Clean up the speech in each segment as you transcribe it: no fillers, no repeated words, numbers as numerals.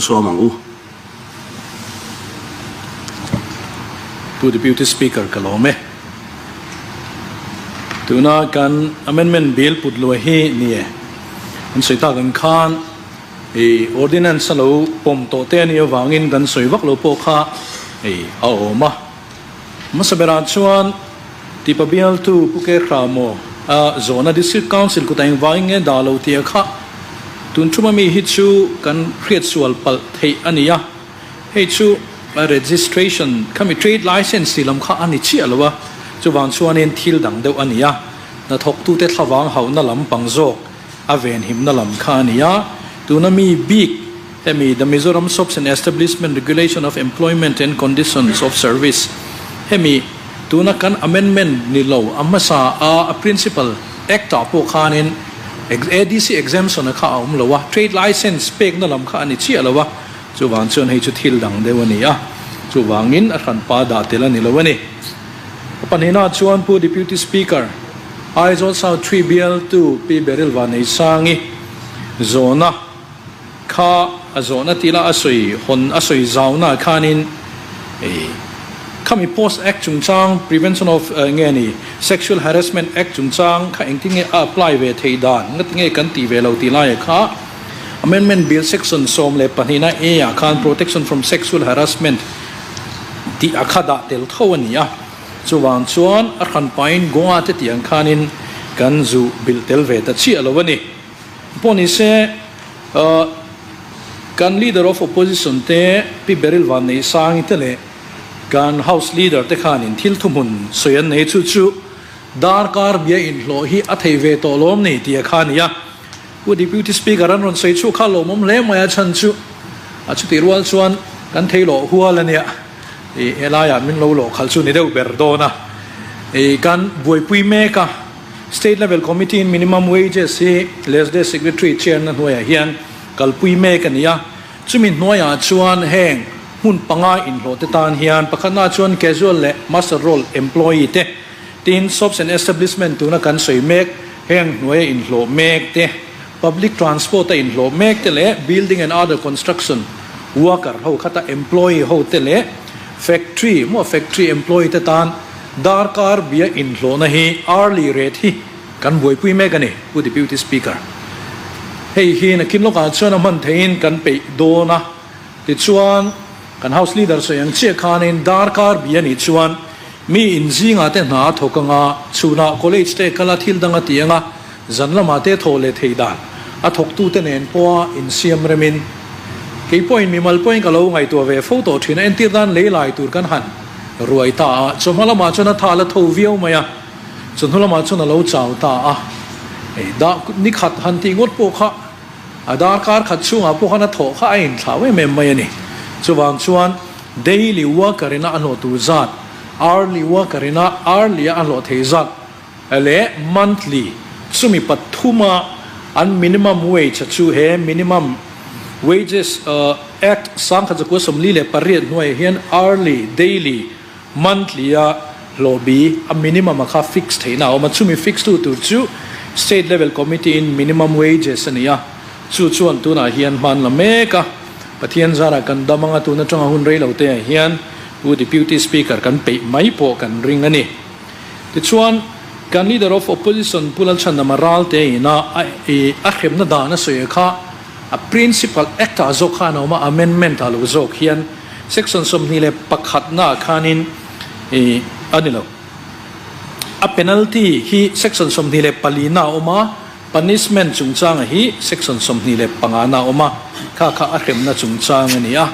sawm ang u. Pu Deputy Speaker ka lawm e. Tuna kan Amendment Bill put luai hi ni e. An sawi tak ang khan i Ordinance a lo pawm tawh te a nih avangin kan sawi vak lo pawh kha i a awm a. Hmasa berah chuan tipa bialtu Pu Kehra maw a zawhna District Council kutah engvangin nge dah lo tih a kha tun thuma mi hi chu kan hriatsual palh theih a ni a, hei chu registration khami trade license tih lam kha a ni chiah lo a, chuvang chuanin thil dang deuh a ni a, hnathawktute thlavang hauhna lam pang zawk a venhimna lam kha a ni a, tuna mi bik hemi The Mizoram Shops and Establishment Regulation of Employment and Conditions of Service hemi tuna kan amendment ni lo a hmasa a a principal act ah pawh khanin ADC exemption a kha a awm lo a, trade license pekna lam kha a ni chiah lo a, chuvang chuan hei chu thil dang deuh a ni a, chuvangin a hranpa dah tel a ni lo a ni. A pahnihna chuan Pu Deputy Speaker, Aizawl South Tree bialtu Pi Beryl Vaneisangi zawhna kha a zawhna tila a sawi hawn a sawi zauna khanin khami Post Act chungchang Prevention of nge ni Sexual Harassment Act chungchang kha engtin nge a apply ve theih dan ngati nge kan tih ve lo tih laia kha Amendment Bill Section 12 na A ah khan Protection from Sexual Harassment tih a kha dah tel tho a ni a. Chuvang chuan a hran pain Goa te tih ang khanin kan zu bilh tel ve ta chiah lo a ni. Pawh ni se, kan Leader of Opposition te Pi Beryl Vanneihsangi te leh kan House Leader te khanin thil thuhmun sawi an nei chu chu darkar bia inhlawh hi a thei ve tawh lawm ni tih a kha a ni a. Pu Deputy Speaker an rawn sawi chhuak kha lawmawm hle mai a chhan chu a chutih rual chuan kan thei lawh hual a nia. I helaiah min lo lawh khalh chu ni deuh ber dawn a. I kan buaipui mek a, State Level Committee in Minimum Wages hi LESDE Secretary Chair na hnuaiah hian kalpui mek a ni a. Chumi hnuaiah chuan heng hmun panga inhlawh te tan hian pakhatna chuan casual leh muster roll employee te, tin shops and establishment tuna kan sawi mek heng hnuaia inhlawh mek te, Public transport a inhlawh mek te leh building and other construction worker ho khata employee ho te leh factory maw factory employee te tan darkar bia inhlawhna hi hourly rate hi kan buaipui mek a ni Pu Deputy Speaker. Hei hi nakin lawkah chuan a hman theihin kan peih dawn a, tichuan kan House Leader sawi ang chiah khanin darkar bia nih chuan mi inzingah te hna a thawk anga chhunah college te kala thil dang a ti anga Zan lamah te thawh leh theih dan a thawktute nen pawha insiam remin kei pawhin mimal pawhin ka lo ngaihtuah ve fo tawh thin a, entir dan lei lai tur kan han ruai ta a, chawhma lamah chuan a tha la tho viau mai a, chawhnu lamah chuan a lo chau ta a, hei dah ni khat han tih ngawt pawh kha a darkar khat chhungah pawh khan a thawh kha a inthlau em em mai a ni. Chuvang chuan daily worker ina a hlawh tur zat, hourly worker ina hourly a a hlawh thei zat, leh monthly chumi pathuma an minimum wage chu he Minimum Wages Act 1948 hnuaiah hian hourly, daily, monthly a hlawh bi a minimum a kha fix theihna a awm a, chumi fix tu tur chu State Level Committee in Minimum Wages a ni a, chu chuan tunah hian hman la mek a, Pathian zarah kan dam anga tun atanga hun rei lo te ah hian Pu Deputy Speaker kan peih mai pawh kan ring a ni. Tichuan, kan Leader of Opposition Pu Lalchhandama Ralte ina a a hremna dan a sawi kha a Principal Act ah zawk khan a awm a, Amendment ah lo zawk hian Section 21 na ah khanin i a ni lo. A penalty hi Section 24 na a awm a, Punishment chungchanga hi Section 25 na a awm a, kha kha a hremna chungchang a ni a.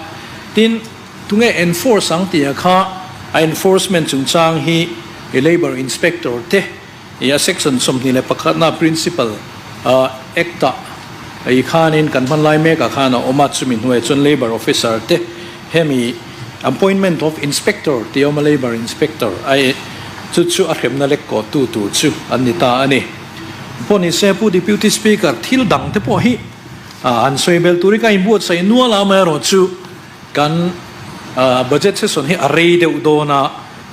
Tin, Tunge enforce ang tih ah kha a enforcement chungchang hi i labour inspector te i a section 21 na principal act ah i khanin kan hman lai mek ah khan a awm a, chumi hnuaiah chuan labour officer te hemi appointment of inspector tih a awm a, labour inspector a chu chu a hremna lek kawh tu tur chu an ni ta a ni. Pawh ni se Pu Deputy Speaker thil dang te pawh hi an sawi bel tur hi ka inbuatsaih nual a, amaherawhchu Kan budget session hi a rei deuh dawn a,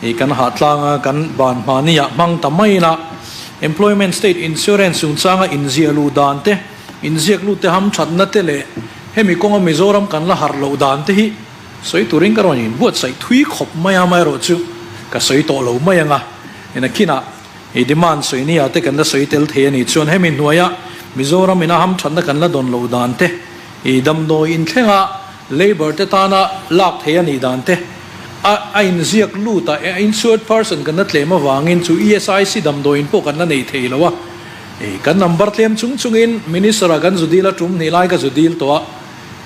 ih kan hah tlang a, kan ban hmani ah hmang ta mai ila, Employment State Insurance chungchanga inziah luh dan te, inziak lut te ham thatna te leh Hemi kawnga Mizoram kan la harh loh dan te hi sawi turin ka rawn inbuatsaih thui khawp mai a, amaherawhchu ka sawi tawh lo mai ang a, nakinah i demand sawi nia te kan la sawi tel thei a nih chuan hemi hnuaia Mizoram ina hamthatna kan la dawn loh dan te, i damdawi inthlenga labour te tana lak thei a nih dan te, a a inziak lut a, a insured person kan la tlem avangin chu ESIC damdawiin pawh kan la nei thei lo a. Ei, kan number tlem chung chungin Minister ah kan zu dil a tum hnih lai ka zu dil tawh a,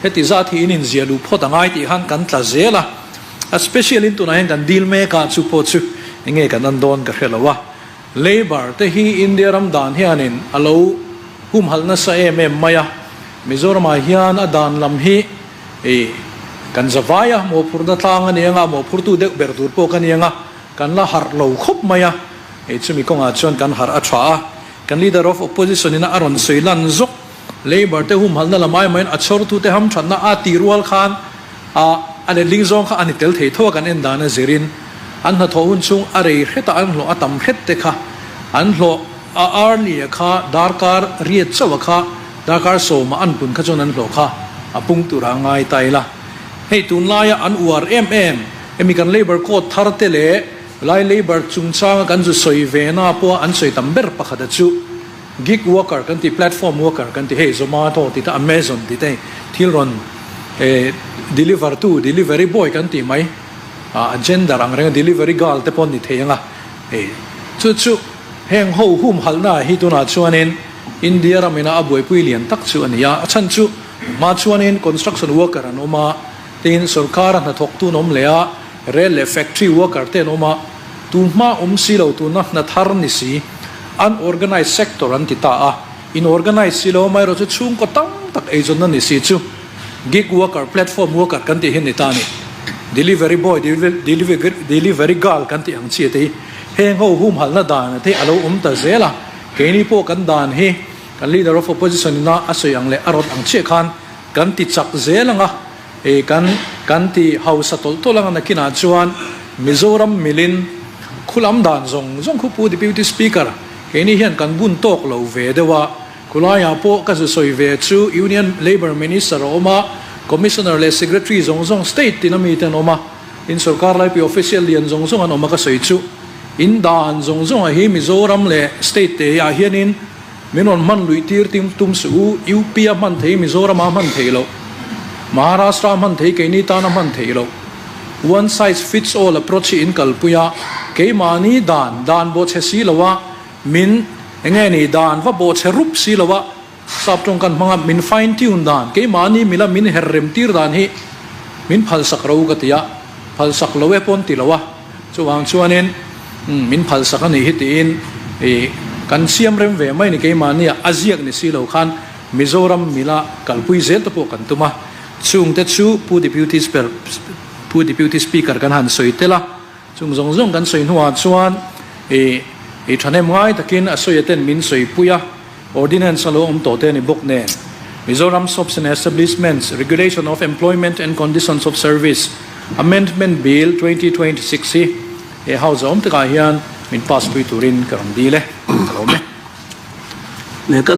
heti zat hi in inziah luh phawt a ngai tih khan kan tla zel a, a special in tunah hian kan dil mek a, chu pawh chu enge kan an dawn ka hre lo a, Labour te hi India ram dan hianin a lo humhalh nasa em em mai a, Mizoram ah hian a dan lam hi ei kan zavai a, mawhphurhna tlang a ni anga, mawhphurtu deuh ber tur pawh ka ni anga, kan la harh lo khawp mai a. Hei chumi kawngah chuan kan harh a tha a, kan Leader of Opposition ina a rawn sawi lan zawk. Labour te humhalhna lam ai maiin a chhawrtute hamthatna a tih rual khan a a letling zawng kha a ni tel thei tho a kan en dan a zirin an hnathawh hun chhung a rei hret a an hlawh a tam hret te kha an hlawh a early a kha darkar riat chauh a kha darkar sawma an pun kha chuan an hlawh kha a pung tur ah ngai ta ila hei tunlaia an uar em em hemi kan Labour Code thar te leh Lai labour chungchanga kan zu sawi ve na pawha an sawi tam ber pakhat a chu gig worker kan ti, platform worker kan ti, hei Zomato tih te, Amazon tih te thil rawn deliver tu, delivery boy kan tih mai, a gender ang renga delivery girl te pawh an ni thei ang a, hei chu chu heng ho humhalhna hi tunah chuanin India ramina a buaipui lian tak chu a ni a, a chhan chu hma chuanin construction worker an awm a, tin sorkara hnathawktu an awm leh a, Rel leh factory worker te an awm a, tu hma awm si lo tuna hna thar ni si, unorganized sector an ti ta a, in organize si lo amaherawh chu chhungkaw tam tak eizawnna ni si chu gig worker, platform worker kan tih hi ni ta a ni. Delivery boy, delivery girl kan tih ang chi te hi heng ho humhalhna dan te a lo awm ta zel a, keini pawh kan dan hi kan leader of opposition ina a sawi ang leh a rawt ang chiah khan kan ti chak zel ang a. Hei kan kan ti hausa tawlh tawlh anga nakinah chuan Mizoram milin khulam dan zawng zawng khu Pu Deputy Speaker keini hian kan bun tawk lo ve deuh a, khulaiah pawh ka zu sawi ve chu Union Labour Minister a awm a, Commissioner leh Secretary zawng zawng State tina mite an awm a, in sorkar laipui official lian zawng zawng an awm a ka sawi chu in dan zawng zawng ah hi Mizoram leh State te ah hianin Min rawn hman luih tir tim tum suh u, UP a hman thei, Mizoram a hman thei loh, Maharashtra a hman thei, keini tan a hman thei loh. One size fits all approach hi in kalpui a, keimahni dan, dan bawhchhe si lo a, min, enge ni, dan va bawhchhe rup si lo a, sap tawng kan hmang a, min fine tune dan, keimahni mila min her rem tir dan hi min phalsak ro ka ti a, phalsak lo e pawn ti lo a. Chuvang chuanin min phalsak a nih hi tiin kan siam rem ve mai ni keimahnia a ziak ni si lo khan Mizoram mila kalpui zel te pawh kan tum a, chungte chu Pu Deputy Pu Deputy Speaker kan han sawi tel a, chung zawng zawng kan sawi hnuah chuan i thahnem ngai takin a sawi aten min sawipui a, Ordinance a lo awm tawh te a ni bawk nen, Mizoram Shops and Establishments, Regulation of Employment and Conditions of Service, Amendment Bill, 2026 hi he House a awm takah hian min pass pui turin ka rawn dil e, ka lawm e.